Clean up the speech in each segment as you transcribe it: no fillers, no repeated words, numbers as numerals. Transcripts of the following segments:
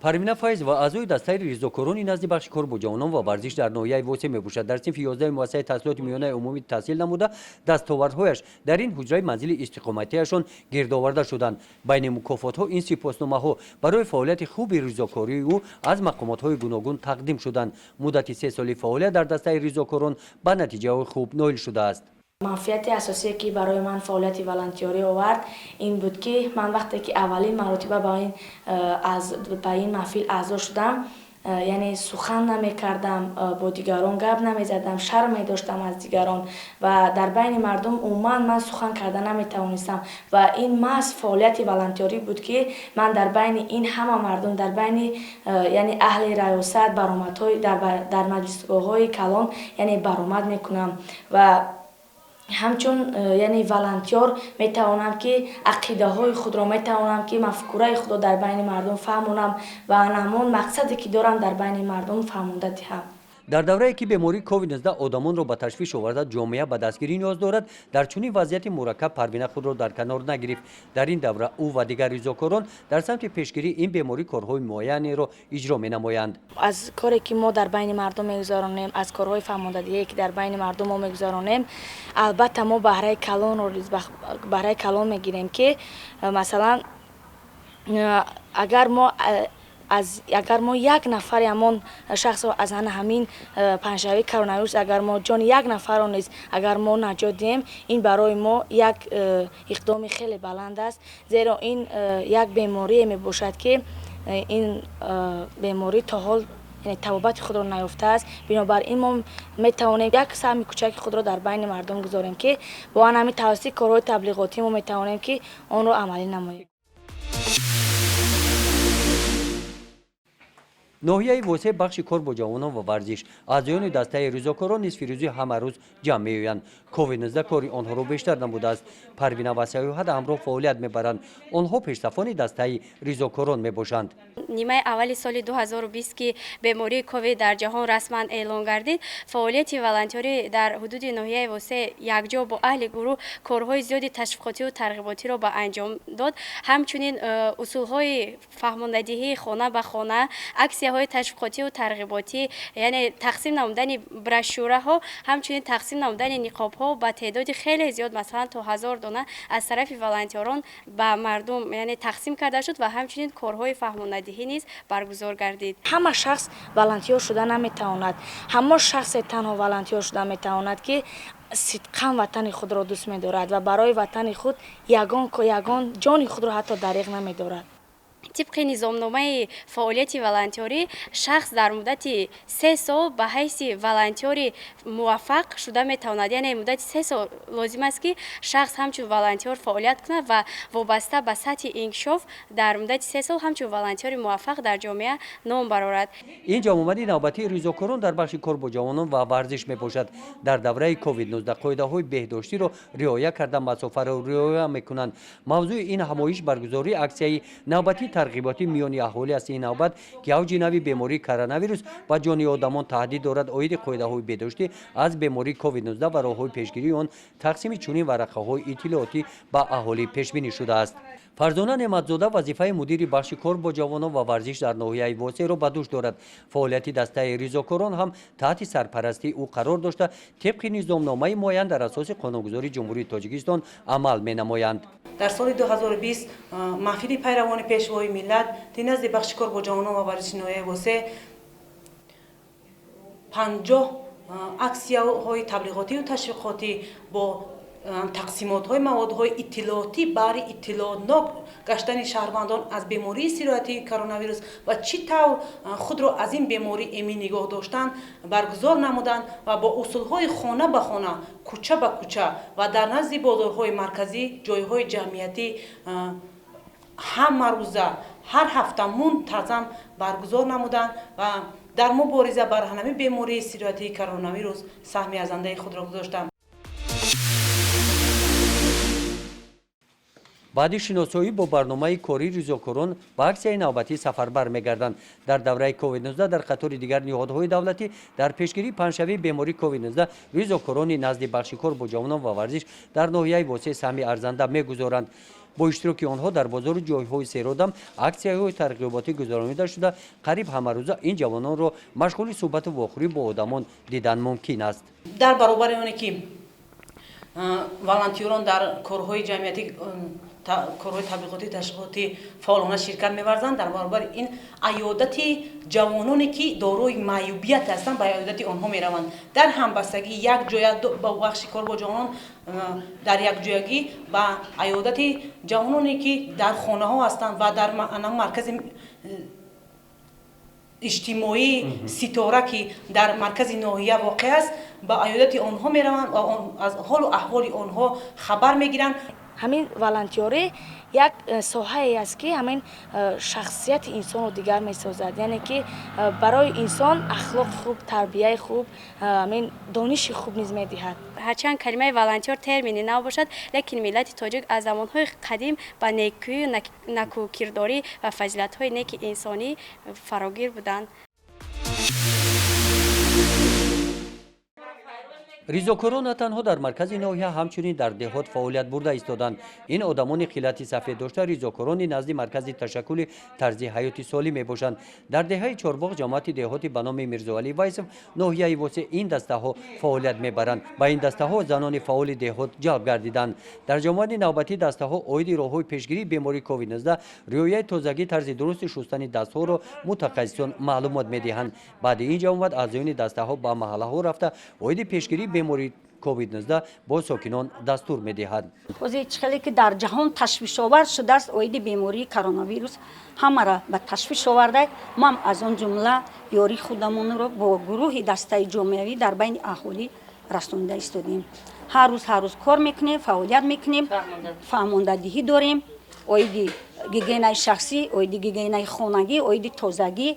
Парвина Файзова аъзои дастаи ризокорони назди бахши кор бо ҷавонон ва варзиш дар ноҳияи Восе мебошад. Дар синфи 11 муассисаи таҳсилоти миёнаи умумӣ таҳсил намуда, дастовардҳояш дар ин ҳуҷраи манзили истиқоматияшон гирдоварда шуданд. Байни мукофотҳо ин сипосномаҳо барои фаъолияти хуби ризокории ӯ аз мақомотҳои гуногун тақдим шуданд. Муддати 3 соли фаъолият дар дастаи ризокорон ба натиҷаҳои хуб ноил шудааст. Манфиати асосие, ки барои ман фаъолияти волонтёрӣ овард, ин буд, ки ман вақте ки аввалин маротиба ба ин маҳфил аъзо шудам, яъне сухан намекардам, бо дигарон гап намезадам, шарм медоштам аз дигарон ва дар байни мардум умуман ман сухан карда наметавонистам. Ва ин маҳз фаъолияти волонтёрӣ буд, ки ман дар байни ин ҳама мардум, дар байни яъне аҳли раёсат, баромадҳои дар маҷлисгоҳҳои калон, яъне баромад мекунам ва ҳамчун яъне волонтёр метавонам, ки ақидаҳои худро, метавонам, ки мафкураи худро дар байни мардум фаҳмонам ва ҳамон мақсаде, ки дорам, дар байни мардум фаҳмонда диҳам. Дар даврае, ки бемории COVID-19 одамонро ба ташвиш оварда, ҷомеа ба дастгирӣ ниёз дорад, дар чунин вазъияти мураккаб Парвина худро дар канор нагирифт. Дар ин давра ӯ ва дигар ризокорон дар самти пешгирии ин беморӣ корҳои муайянеро иҷро менамоянд. Аз коре, ки мо дар байни мардум мегузаронем, аз корҳои фаҳмондадиҳие, ки дар байни мардум мо мегузаронем, албатта мо баҳраи калонро, баҳраи калон мегирем, ки масалан, агар мо як нафари ҳамон шахсро аз ана ҳамин паҳншавии коронавирус, агар мо ҷони як нафарро низ агар мо наҷот диҳем, ин барои мо як иқдоми хеле баланд аст, зеро ин як беморие мебошад, ки ин беморӣ то ҳол табобати худро наёфтааст. Бинобар ин мо метавонем як саҳми кӯчаки худро дар байни мардум гузорем, ки бо ан ҳамин тавассути корҳои таблиғотӣ мо метавонем, ки онро амалӣ намоем. Ноҳияи Восе, бахши кор бо ҷавонон ва варзиш. Аъзоёни дастаи ризокорон нисфи рӯзӣ ҳама рӯз ҷамъ меоянд. COVID-19 кори онҳоро бештар намудааст. Парвина ва Саёҳат ҳамроҳ фаъолият мебаранд. Онҳо пешсафони дастаи ризокорон мебошанд. Нимаи аввали соли 2020, ки бемории ковид дар ҷаҳон расман эълон гардид, фаъолияти волонтёрӣ дар ҳудуди ноҳияи Восе якҷо бо аҳли гурӯҳ корҳои зиёди ташвиқотиву тарғиботиро ба анҷом дод. Ҳамчунин усулҳои фаҳмондадиҳии хона ба хона, аксияҳои ташвиқотиву тарғиботӣ, яъне тақсим намудани брошюраҳо, ҳамчунин тақсим намудани ниқобҳо ба теъдоди хеле зиёд, масалан то 1000 дона, аз тарафи волонтёрон ба мардум, яъне тақсим карда шуд ва ҳамчунин корҳои фаҳмондадиҳӣ низ баргузор гардид. Ҳама шахс волонтёр шуда наметавонад. Ҳамон шахсе танҳо волонтёр шуда метавонад, ки сидқан ватани худро дӯст медорад ва барои ватани худ ягон ҷони худро ҳатто дареғ намедорад. Тибқи низомномаи фаъолияти волонтёрӣ, шахс дар муддати 3 сол ба ҳайси волонтёри муваффақ шуда метавонад. Яъне муддати 3 сол лозим аст, ки шахс ҳамчун волонтёр фаъолият кунад ва вобаста ба сатҳи инкишоф дар муддати 3 сол ҳамчун волонтёри муваффақ дар ҷомеа ном барорад. Ин ҷамъомади навбатии ризокорон дар бахши кор бо ҷавонон ва варзиш мебошад. Дар давраи COVID-19 қоидаҳои беҳдоштиро риоя карда, масофаро риоя мекунанд. Мавзӯи ин ҳамоиш баргузории аксияи навбатии тарғиботӣ миёни аҳолӣ аст. Ин навбат, ки авҷи нави бемории коронавирус ба ҷони одамон таҳдид дорад, оиди қоидаҳои беҳдоштӣ аз бемории COVID-19 ва роҳҳои пешгирии он тақсими чунин варақаҳои иттилоотӣ ба аҳолӣ пешбинӣ шудааст. Фарзона Неъматзода вазифаи мудири бахши кор бо ҷавонон ва варзиш дар ноҳияи Восеро ба дӯш дорад. Фаъолияти дастаи ризокорон ҳам таҳти сарпарастии ӯ қарор дошта, тибқи низомномаи муайян дар асоси қонунгузории Ҷумҳурии Тоҷикистон амал менамоянд. Дар соли 2020 маҳфили пайравони Пешвои миллат назди бахши кор бо ҷавонон ва варзиши ноҳияи Восе 50 аксияҳои таблиғотию ташвиқотӣ бо тақсимотҳои маводҳои иттилоотӣ баҳри иттилоотнок гаштани шаҳрвандон аз бемории сироятии коронавирус ва чӣ тавр худро аз ин беморӣ эмин нигоҳ доштан баргузор намуданд ва бо усулҳои хона ба хона, кӯча ба кӯча ва дар назди бозорҳои марказӣ, ҷойҳои ҷамъиятӣ ҳамарӯза, ҳар ҳафта мунтазам баргузор намуданд ва дар мубориза бар ҳамин бемории сироятии коронавирус саҳми арзандаи худро гузоштанд. Баъди шиносоӣ бо барномаи кории ризокорон ба аксияи навбатӣ сафарбар мегарданд. Дар давраи COVID-19 дар қатори дигар ниҳодҳои давлатӣ дар пешгирии паҳншавии бемории COVID-19 ризокорони назди бахши кор бо ҷавонон ва варзиш дар ноҳияи Восе саҳми арзанда мегузоранд. Бо иштироки онҳо дар бозору ҷойҳои серодам аксияҳои тарғиботӣ гузаронида шуда, қариб ҳамарӯза ин ҷавононро машғули суҳбату вохӯрӣ бо одамон дидан мумкин аст. Дар баробари оне ки волонтёрон дар корҳои ҷамъиятӣ, корҳои таблиғотӣ, ташвиқотӣ фаъолона ширкат меварзанд, дар баробари ин аёдати ҷавононе ки дорои маъюбият ҳастанд, ба аёдати онҳо мераванд. Дар ҳамбастагӣ якҷоя ба бахши кор бо ҷавонон дар якҷоягӣ ба аёдати ҷавононе ки дар хонаҳо ҳастанд ва дар маркази иҷтимоии Ситора, ки дар маркази ноҳия воқеъ аст, ба аёдати онҳо мераванд ва аз ҳолу аҳволи онҳо хабар мегиранд. Ҳамин волонтёрӣ як соҳае аст, ки ҳамин шахсияти инсонро дигар месозад, яъне ки барои инсон ахлоқи хуб, тарбияи хуб, ҳамин дониши хуб низ медиҳад. Ҳарчанд калимаи волонтёр термини нав бошад, лекин миллати тоҷик аз замонҳои қадим ба некӯю накӯкирдорӣ ва фазилатҳои неки инсонӣ фарогир буданд. Ризокорон на танҳо дар маркази ноҳия, ҳамчунин дар деҳот фаъолият бурда истоданд. Ин одамони хилати сафед дошта ризокорони назди маркази ташаккули тарзи ҳаёти солим мебошанд. Дар деҳаи Чорбоғ, ҷамоати деҳоти ба номи Мирзоалӣ Вайсов, ноҳияи Восеъ ин дастаҳо фаъолият мебаранд. Ба ин дастаҳо занони фаъоли деҳот ҷалб гардиданд. Дар ҷамоати навбатӣ дастаҳо оиди роҳҳои пешгирии бемории COVID-19, риояи тозагӣ, тарзи дурусти шустани дастҳоро мутахассисон маълумот медиҳанд. Баъди ин ҷамоат аъзоёни дастаҳо ба маҳаллаҳо рафта, оиди пешгирии бемории COVID-19 бо сокинон дастур медиҳад. Ҳозир чӣ хеле ки дар ҷаҳон ташвишовар шудааст оиди бемории коронавирус, ҳамаро ба ташвиш оварда, мо ҳам аз он ҷумла ёрии худамонро бо гурӯҳи дастаи ҷомеавӣ дар байни аҳолӣ расонида истодем. Ҳар рӯз, ҳар рӯз кор мекунем, фаъолият мекунем, фаҳмондадиҳӣ дорем оиди гигиенаи шахсӣ, оиди гигиенаи хонагӣ, оиди тозагӣ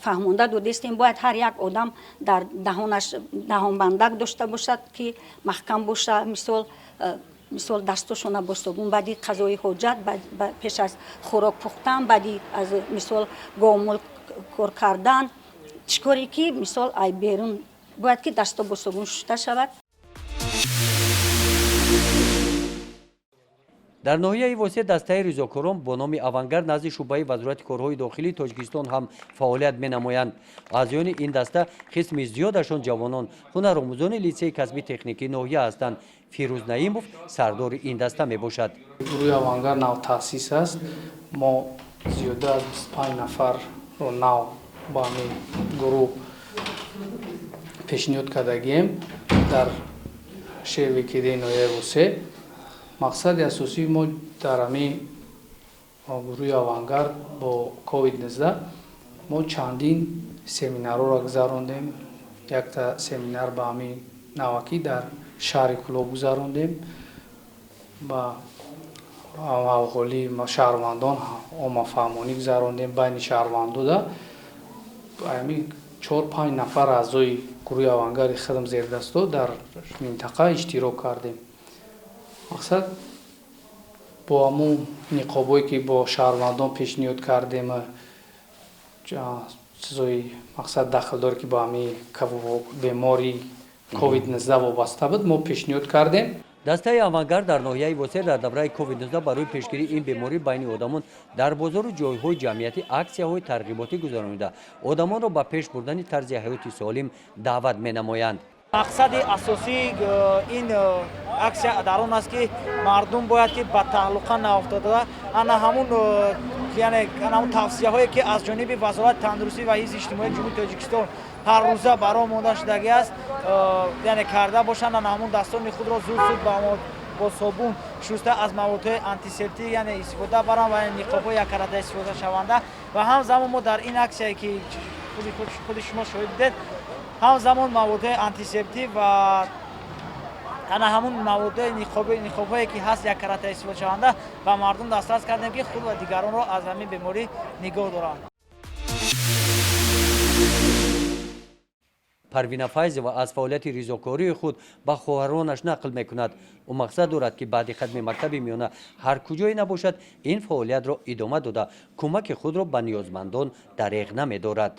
фаҳмонда додастем. Бояд ҳар як одам дар даҳонаш даҳонбандак дошта бошад, ки маҳкам боша, мисол дастошона бо собун баъди қазои ҳоҷат, пеш аз хӯрок пухтан, баъди аз мисол говмол кор кардан, чӣ коре ки мисол ай берун бояд ки дасто бо собун шуста шавад. Дар ноҳияи Восеъ дастаи ризокорон бо номи Авангард назди шӯъбаи Вазорати корҳои дохилии Тоҷикистон ҳам фаъолият менамоянд. Аъзоёни ин даста қисми зиёдашон ҷавонон, ҳунаромӯзони литсеи касби техникии ноҳия ҳастанд. Фирӯз Наимов сардори ин даста мебошад. Гурӯҳи Авангард навтаъсис аст. Мо зиёда аз 25 нафарро нав ба ҳамин гурӯҳ пешниҳод кардагием дар шевикидаи ноҳияи Восеъ. Мақсади асосии мо дар ҳамин гурӯҳи Авангард бо COVID-19 мо чандин семинарҳоро гузарондем. Якта семинар ба ҳамин навакӣ дар шаҳри Кӯлоб гузарондем. Ба аҳолии шаҳрвандон оммафаҳмонӣ гузарондем байни шаҳрвандода. Ҳамин 4-5 нафар аъзои гурӯҳи Авангарди хидм зердасто дар минтақа иштирок кардем. Мақсад бо ҳамун ниқобҳое ки бо шаҳрвандон пешниҳод кардем, чизои мақсад дахлдоре ки бо ҳамин бемори COVID-19 вобаста буд, мо пешниҳод кардем. Дастаи Авангард дар ноҳияи Восеъ дар давраи COVID-19 барои пешгирии ин беморӣ байни одамон дар бозору ҷойҳои ҷамъиятӣ аксияҳои тарғиботӣ гузаронида, одамонро ба пеш бурдани тарзи ҳаёти солим даъват менамоянд. Мақсади асосии ин аксия дар он аст, ки мардум бояд ки ба таҳлуқа наофтода, ана ҳамун, яъне ана ҳамун тавсияҳое ки аз ҷониби Вазорати тандурустӣ ва ҳифзи иҷтимоии Ҷумҳурии Тоҷикистон ҳар рӯза бароҳ монда шудагӣ аст, яъне карда бошанд, ана ҳамун дастони худро зуд зуд бо собун шуста, аз маводҳои антисептик яъне истифода баранд ва ниқобҳои яккарата истифода шаванда. Ва ҳамзамон мо дар ин аксияе ки худи шумо шоҳид будед, ҳамзамон маводҳои антисептик ва ана ҳамун маводҳои ниқобҳое ки ҳаст яккарата истифодашаванда ба мардум дастрас кардем, ки худ ва дигаронро аз ҳамин беморӣ нигоҳ доранд. Парвина Файзова аз фаъолияти ризокории худ ба хоҳаронаш нақл мекунад. Ӯ мақсад дорад, ки баъди хатми мактаби миёна ҳар куҷое набошад, ин фаъолиятро идома дода, кӯмаки худро ба ниёзмандон дареғ намедорад.